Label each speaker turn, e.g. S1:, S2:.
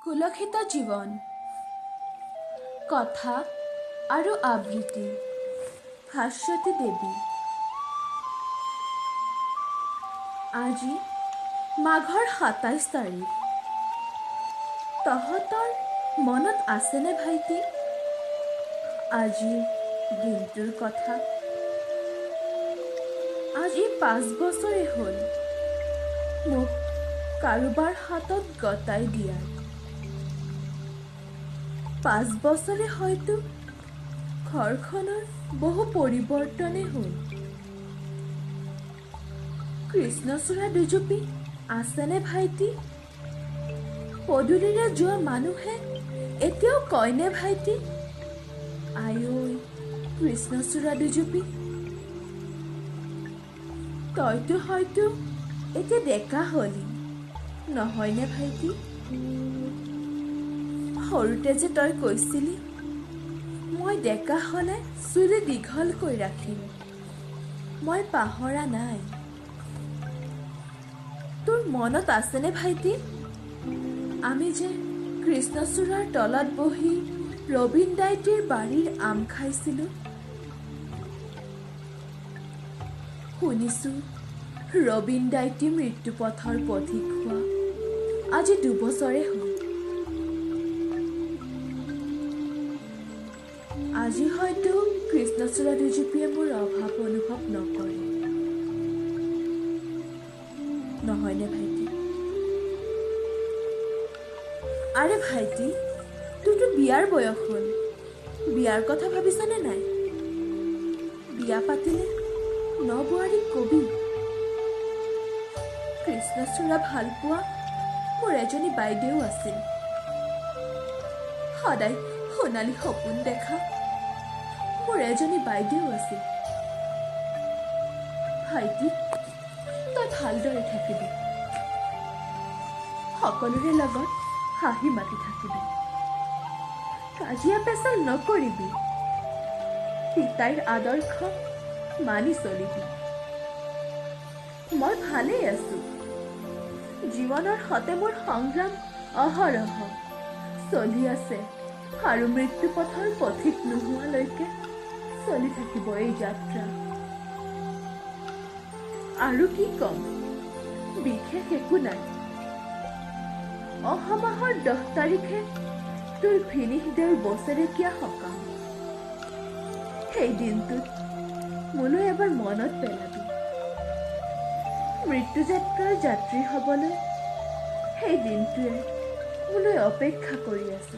S1: কুলক্ষিত জীৱন কথা আৰু আবৃত্তি ভাস্বতী দেৱী। আজি মাঘৰ 27 তাৰিখ। তহঁতৰ মনত আছেনে ভাইটি আজিৰ দিনটোৰ কথা? আজি 5 বছৰে হ'ল মোক কাৰোবাৰ হাতত গতাই দিয়াৰ। 5 বছৰে হয়তো ঘৰখনৰ বহু পৰিৱৰ্তনে হ'ল। কৃষ্ণচূড়া দুজুপি আছেনে ভাইটি? পদূলিৰে যোৱা মানুহে এতিয়াও কয়নে ভাইটি, আঐ কৃষ্ণচূড়া দুজুপি? তইতো হয়তো এতিয়া ডেকা হলি নহয়নে ভাইটি? সৰুতে যে তই কৈছিলি মই ডেকা হলে চুলি দীঘলকৈ ৰাখিম, মই পাহৰা নাই। তোৰ মনত আছেনে ভাইটি, আমি যে কৃষ্ণচূড়াৰ তলত বহি ৰবীন দাইটিৰ বাৰীৰ আম খাইছিলো? শুনিছো ৰবীন দাইটি মৃত্যুপথৰ পথিক হোৱা আজি 2 বছৰে হ'ল। আজি হয়তো কৃষ্ণচূড়া দুজুপিয়ে মোৰ অভাৱ অনুভৱ নকৰে, নহয়নে ভাইটি? আৰে ভাইটি, তোৰতো বিয়াৰ বয়স হ'ল, বিয়াৰ কথা ভাবিছানে নাই? বিয়া পাতিলে নবোৱাৰীক কবি, কৃষ্ণচূড়া ভালপোৱা মোৰ এজনী বাইদেউ আছিল। সদায় সোণালী সপোন দেখা মোৰ এজনী বাইদেউ আছিল। ভাইটি, তই ভালদৰে থাকিবি, সকলোৰে লগত হাঁহি মাতি থাকিবি, কাজিয়া পেচাল নকৰিবি, পিতাইৰ আদৰ্শ মানি চলিবি। মই ভালেই আছো। জীৱনৰ সতে মোৰ সংগ্ৰাম অহৰহ চলি আছে আৰু মৃত্যু পথৰ পথিক নোহোৱালৈকে চলি থাকিব এই যাত্ৰা। আৰু কি কম, বিশেষ একো নাই। অহা মাহৰ 10 তাৰিখে তোৰ ভিনিহিদেউৰ বছেৰেকীয়া সকাম। সেই দিনটোত মোলৈ এবাৰ মনত পেলাবি। মৃত্যুযাত্ৰাৰ যাত্ৰী হবলৈ সেই দিনটোৱে মোলৈ অপেক্ষা কৰি আছে।